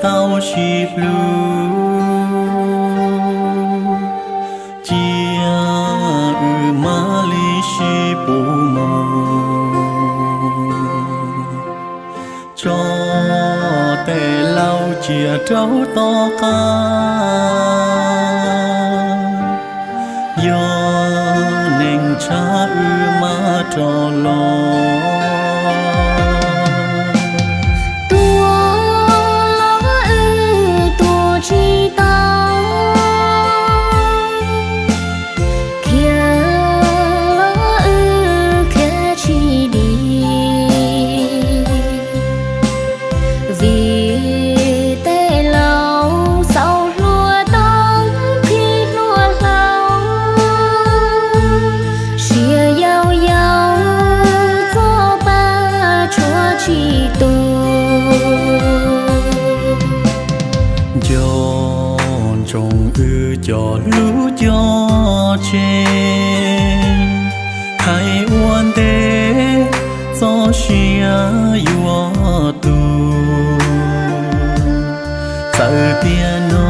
tau sib hlub, cia wb mam li sib pub mus, tso tej laus cia rau tom qab, yog neeg tshaj wb mam rov los. Tuag los wb tuag tsis tau, khiav los wb khiav tsis dim, vim tej laus xaus hluas tau qhib hluas hlau, sia yau yau txoj pa tshuav tsis tu. Nco ntsoov wb cov hlub cov tse, hais ua ntej txoj sia yuav tu. Txawm tiam no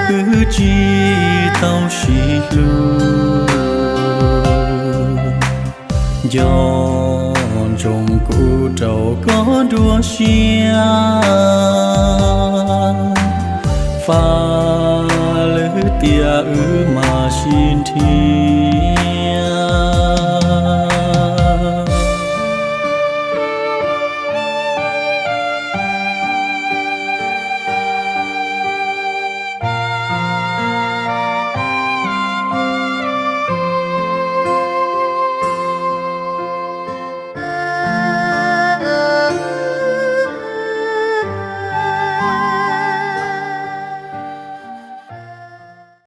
wb tsis tau sib hlub, nco ntsoov kuv rau koj dua siab, faj lwm tiam wb mam sib nrhiav.